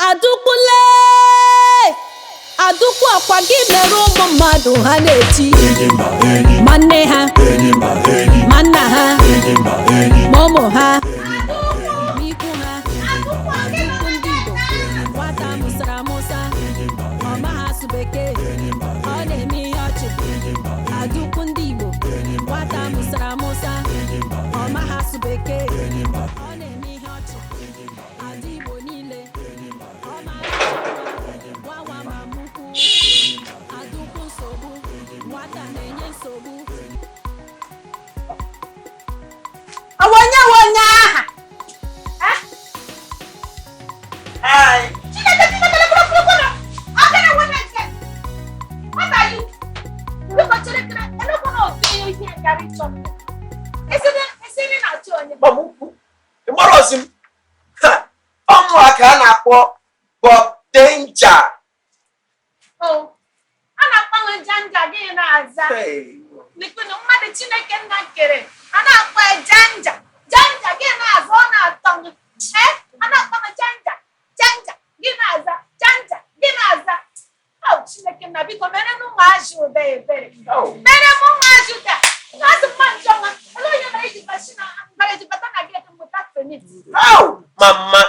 Adaukwu lee! Adaukwu, ọkwa gị mere ụmụ mmadụ ha na-eti Enyi mba enyi, ma nne ha, enyi mba enyi, ma nna ha, enyi mba enyi. Ma ụmụ ha, ma ikwu ha. Adaukwu ndị Igbo, nwata mụsara amụsa, ọ maghị asụ bekee, ọ na-eme ihe ọchị. Adaukwu ndị Igbo, nwata mụsara amụsa, ọ maghị asụ bekee, ọ na-eme ihe ọchị. Ada Igbo niile, ọ ma nwa ma mukwu. Adaukwu nsogbu, nwata na-enye nsogbu. Onye nwe onye aha? Hi. Chineke, Chineke, lekwuru kwuru akara nwanne nke. What are you? Biko chere chere, elekwuru otu ihe gara ịchọ m. Esi na-achọ onye? Mama ukwu, ị mara ozi m? Ha, ọmụ a ka a na-akpọ Bob Danger. O, a na-akpọ m janja, gị na-aza. Hey. Lekwunu mmadụ Chineke nna kere, a na-akpọ ya janja janja, gị na-aza. Ọ na-atọ m. Ee, a na-akpọ m janja janja, gị na-aza janja, gị na-aza. Ọ Chineke nna, biko mere na ụmụazị ụda ebere. Oh. Mere m ụmụazị ụda na-azụ mma njọ nwa. Olee onye mere iji basi na mere iji bata na gate mmụta permit? Oh, mama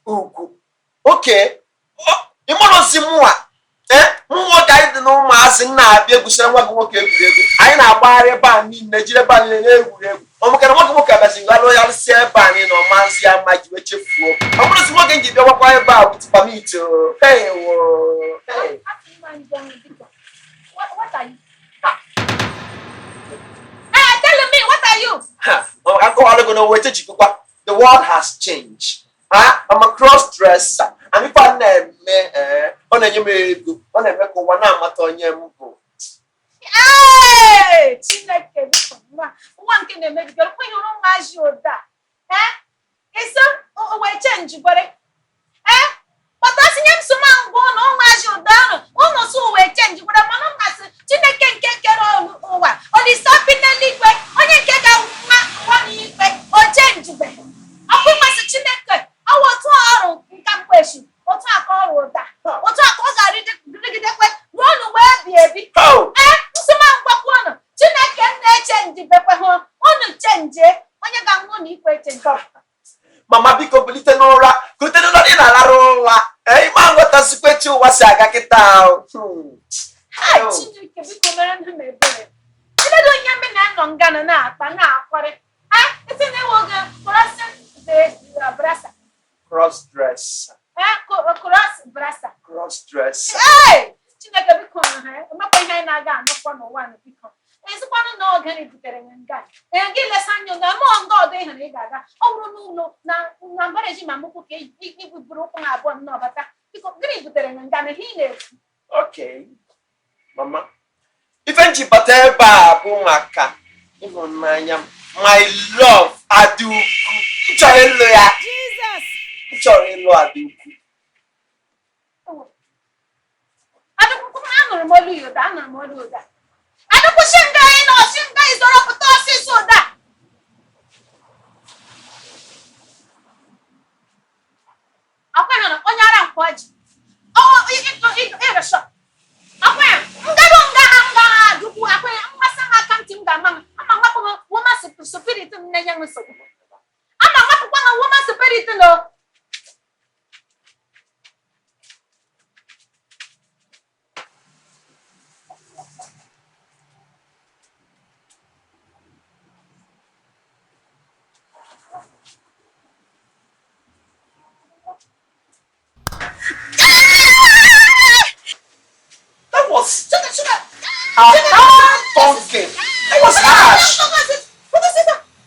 ukwu. Okay. Ị mara ozi mụ a? Eh, mụ nwoke anyị dị na ụmụazị m na-abịa egwusara nwa gị nwoke egwuregwu. Anyị na-agbagharị ebe a niile, jiri ebe a niile na-egwuregwu. Ọ maka na nwa gị nwoke abịazi ghalụ ya rụsịa ebe a niile, ọmazi ya ma ji wee chefuo. Ọ bụrụ si nwoke m ji bịa gwakwa ebe a with permit o. Hey, wo. Hey. Asị mma njọ nwa, biko. What are you? Eh, tell me, what are you? Ha, ọ maka nkọwalụ gị n'owe echechikwa. The world has changed. Ah, I'm a cross dresser. And ife a na-eme, ọ na-enye m ego, ọ na-eme ka ụwa na-amata onye m bụ. Ee, Chineke, biko, nwa nwa nke na-emebigoro kwa ihe ụmụazị ụda. Ee, isi o wee change gwere. Ee, kpọta sinye m soma ngwa ụnụ ụmụazị ụda ọnụ ụnụ si wee change gwere, mana mmasị Chineke nke kere ụwa, Olise bi n'eluigwe, onye nke ga-nwa nwa n'ikpe, o change be ọkụ. Mmasị Chineke ọwụ otu ọrụ nka mkpeshi, otu aka ọrụ ụda, otu aka ọ ga-arịgidekwe ruo n'ụwa ebi ebi. Oh! Ee, nsọma ngwakwu ụnụ, Chineke m na-echange bekwe hụ unu change, onye ga-anwụ na ikwe change. Mama, biko, bilite n'ụra, kulite n'ụra, ị na-alarụ ụra. Ee, ịma nghọtasikwa echi ụwa si aga kịta ahụ. Ha! Oh. Chineke, biko, mere ndụ m ebere. Eledo onye mbe na-anọ ngana na-akpa na-akwarị. Eh, isi na-ewe oge cross the brasa. Cross dresser. Eh, cross brasa. Cross dresser. Ee, Chineke, biko, ha emekwa ihe anyị na-aga anụkwa n'ụwa nụ. Biko, ezikwanụ na oge na butere ya nga. Ee, gị lesa anya na mụọ nga ọdọ ịhụ na ị ga-aga, ọ bụrụ n'ụlọ na mbara ma mụkwụ ka ibuburu ụkwụ ha abụọ nnọọ bata. Biko, gịnị butere ya nga na ihe ị na-ekwu? Okay. Mama, ife m ji bata ebe a bụ maka ịhụnanya m. My love, Adaukwu. M chọrọ ịlụ ya. Jesus! M chọrọ ịlụ Adaukwu. Adụkwụ, anụrụ m olu ya ụda, anụrụ m olu ụda. Adụkwụ, shi nga anyị nọ, shi nga izoro pụta ọsịsọ ụda. Akwa hụrụ onye ara nke ọjị ịrịsọ akwa ya ngado nga ha nga ha. Adụkwụ, akwa ya mmasị ha aka ntị m ga-ama ha ama nwapụ ha woman spirit m na-enye m nsogbu, ama nwapụkwa ha woman spirit no. That was Sugar, sugar. a hard pumpkin. That was harsh.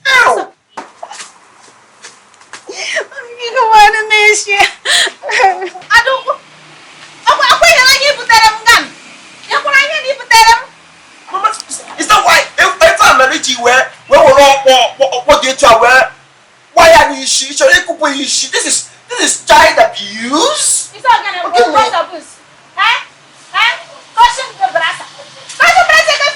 Ow! Gimana n'isi? Adụkwụ, ọkwa ihe anya i butere m nga m ịkwara ihe na i butere m. Mama, is that why ife a mere iji wee were ọkpọ dị etu a wee gwa ya n'isi? Ị chọrọ ịkụpụ ya isi? This is child abuse. Isi ọgana Okay, bụ what abuse? Eh? Eh? Caution the brasa. Caution brasa.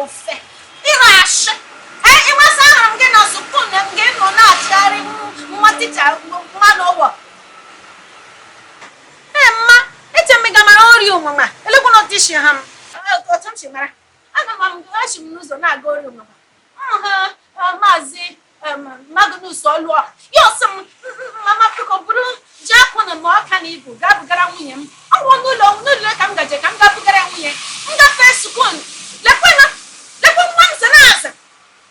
ofe ịra ashị. Ee, ịnwesị ahụrụ m gị na sukuu na m gị nọ na-achịgharị nwa ticha mmanụ ụwọ. Ee, mma eche m ga mara ori onwunwa elekwa na otu isi ha m otu m si mara aga m achị m n'ụzọ na-aga ori onwunwa ha maazị Magnus Ọlụọha ya ọsị m, "Mama, biko buru ji akwụ na ma ọka na ibu gaa bugara nwunye m." Ọ bụ n'ụlọ ka m gaje ka m gaa bugara nwunye m gafee sukuu, lekwana lekwa nwa m zara aza,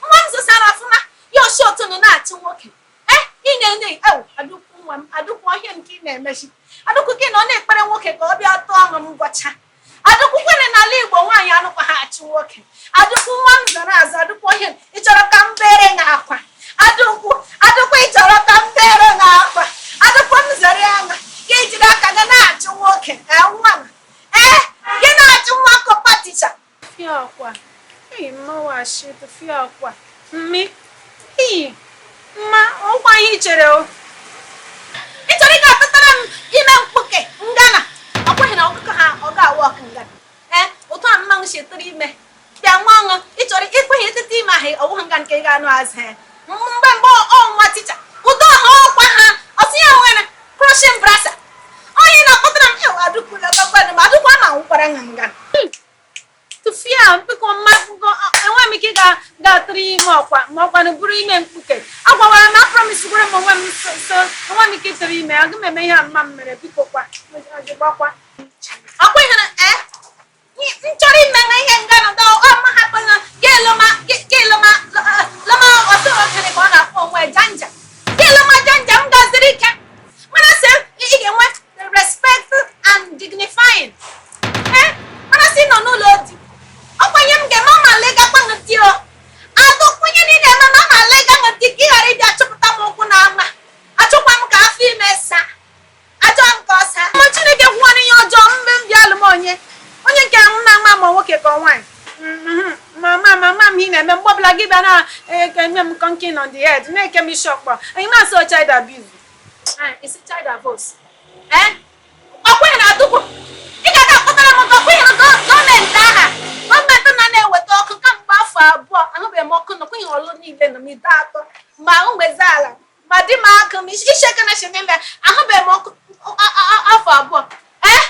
nwa m zụsara ọfụma ya oshi otu nọ na-achị nwoke. Ee, ị na-ene ewu Adụkwu nwa m, Adụkwu, ọhịa nke ị na-emechi, Adụkwu gị na ọ na-ekpere nwoke ka ọ bịa tụọ ọṅụ m gwọcha. Adụkwu kwere n'ala Igbo nwaanyị anụkwa ha achị nwoke. Adụkwu nwa m zara aza, Adụkwu, ọhịa ị chọrọ ka m bere na akwa. Adụkwu, Adụkwu, ị chọrọ ka m bere na akwa. Adụkwu m zere anya gị jiri aka gị na-achụ nwoke. Ee, nwa m, ee, gị na-achụ nwa kọpa ticha fie ọkwa eyi mmawashi tụfie ọkwa mmi iyi mma ọkwa ihe i chere o ị chọrọ ị ga-atụtara m ime mkpuke ngana ọ kweghị na ọkụkọ ha ọ ga-awa ọkụ ngana. Ee, otu a mmanwụ si tụrụ ime bịa nwa ọṅụ ị chọrọ ikweghị etete ime ahụ ọwụghị nga nke ị ga-anụ azụ ya mgbe ọ nwa ticha ụdọ ọha ọkwa ha ọsị ya nwere crochet brasa onye na-akpọtara m ewu. Adụkwu lekọkwanụ m, Adụkwu ama nwụkwara nga ngana tụfịa biko mma enweghị m ike ịga ga-atụrụ ime ọkwa ma ọkwanụ bụrụ ime mkpuke. Agwawara m apromisigwara m onwe m so enweghị m ike ịtụrụ ime aga m eme ihe a mma m mere. Biko kwa ọjịgbakwa ọkwa ihe na ee m chọrọ ime na ihe ngana dọ ọ ma hapụ na gị lụma gị lụma lụma ọtọ okere ka ọ na-akpọ onwe janja gị lụma janja m gaziri ike mana sị ị ga-enwe respect and dignifying. Ee, mana sị nọ n'ụlọ di ọkwa ihe m ga-eme ma legakwa di o adụkwenye niile eme ma ma lega di ka ị ghara ịbịa chụpụta m ụkwụ n'ama achọkwa m ka afọ ime saa achọ m ka ọ saa ma Chineke kwuo n'ihe ọjọọ mgbe m bịa alụ m onye onye nke m na-ama ma nwoke ka ọ nwaanyị. Ma ma ma ma m ị na-eme mgbe ọbụla gị bịa na-eme m knocking on the head na-eke m isi ọkpọ anyị masị child abuse. Isi child abuse ee ọkweghị na Adụkwu ị ga-aga akpọtara m ọkweghị na gọọmenti aha gọọmenti na na-eweta ọkụ kamgbe afọ 2 ahụbeghị m ọkụ na kweghị ọlụ niile nọ m ide atọ ma mgbezi ala ma di m akụ m isi eke na shemembe ahụbeghị m ọkụ afọ 2. Ee,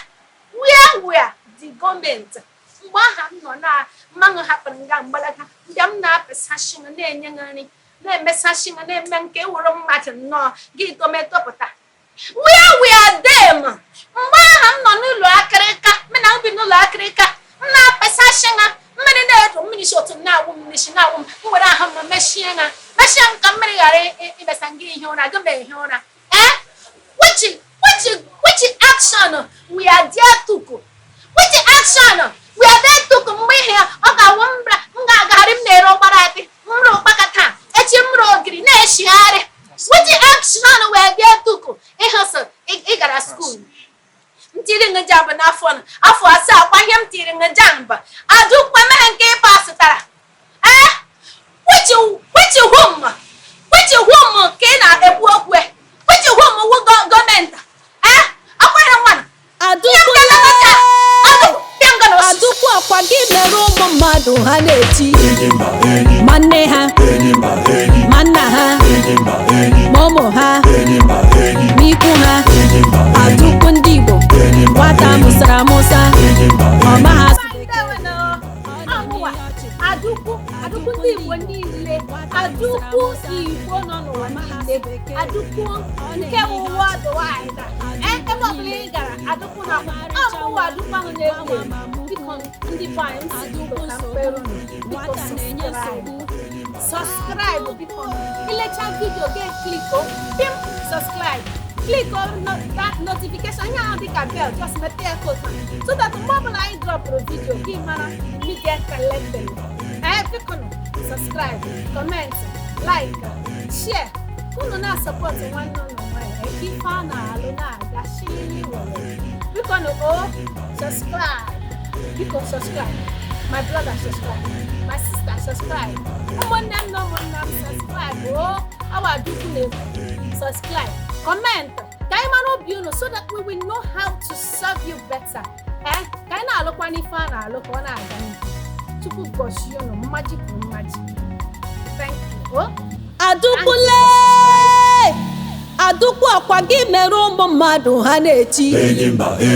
where were the gọọmenti mgbe aha m nọ na mmanụ hapụrụ nga mgbalaga ndị m na-apịsashi na-enye nri na-emesashi na-eme nke wụrụ mmadụ nnọọ gị tometopụta? Where were them mgbe aha m nọ n'ụlọ akịrịka m na bi n'ụlọ akịrịka m na-apịsashi ha mmiri na-edo mmiri si otu m na-awụ m n'isi na-awụ m m were ahụ m mechie ha mechie m ka mmiri ghara imesa gị ihe ụra gị ma ehi ụra. Ee, which action we are there took, which action we are there took mgbe ihe ọ ga-awụ mbra m ga-agagharị m na-ere ụgbara akpị mrụ ụkpaka taa echi mrụ ogiri na-eshigharị? Which action we are there took? Ịhụsụ ị gara school m tiri ngị jambụ n'afọ afọ 7 kwa ihe m tiri ngị jambụ Adụkwu emeghe nke ị pasịtara. Ee, which whom ka ị na-ekwu okwu? Which whom wu gọọmenti? Ee, akwere nwa Adụkwu, Adụkwu, ọkwa gị mere ụmụ mmadụ ha na-eti Enyi mba enyi, ma nne ha enyi mba enyi, ma nna ha enyi mba enyi, ma ụmụ ha enyi mba enyi, ma ikwu ha. Enyi mba enyi, Adụkwu ndị Igbo enyi mba nwata enyi, mụsara amụsa enyi mba ọma enyi, ha. Amụwa Adụkwu, Adụkwu ndị Igbo niile, Adụkwu Igbo nọ n'ụwa niile, Adụkwu nke ụwa worldwide, ebe ọbụla ị gara Adụkwu na ọmụwa Adụkwu ahụ na-ewu ewu. Biko ndị be anyị si biko ka mkpere unu, biko subscribe, subscribe biko. Ilecha video gị click o pim subscribe, click on that notification ihe ahụ dịka bell, just mepee ya otu a, so that mgbe ọbụla anyị dropụrụ video gị mara media collected. Ee, biko nụ subscribe, comment, like, share ka unu na-asupport nwanne unu nwanyị ka ife a na-alụ na-aga shilili were. Biko nụ o subscribe, biko subscribe. My brother, subscribe. My sister, subscribe. Ụmụnne m na ụmụnna m, subscribe o. Awa Adukwu na-ekwu subscribe, comment ka anyị mara obi unu so that we will know how to serve you better. Ee, ka anyị na-alụkwa n'ife a na-alụ ka ọ na-aga n'ihu. Chukwu gọzie unu mmaji kwuru mmaji. Thank you. Oh. Adụkwule, Adụkwu, ọkwa gị mere ụmụ mmadụ ha na-eti. Enyi mba enyi.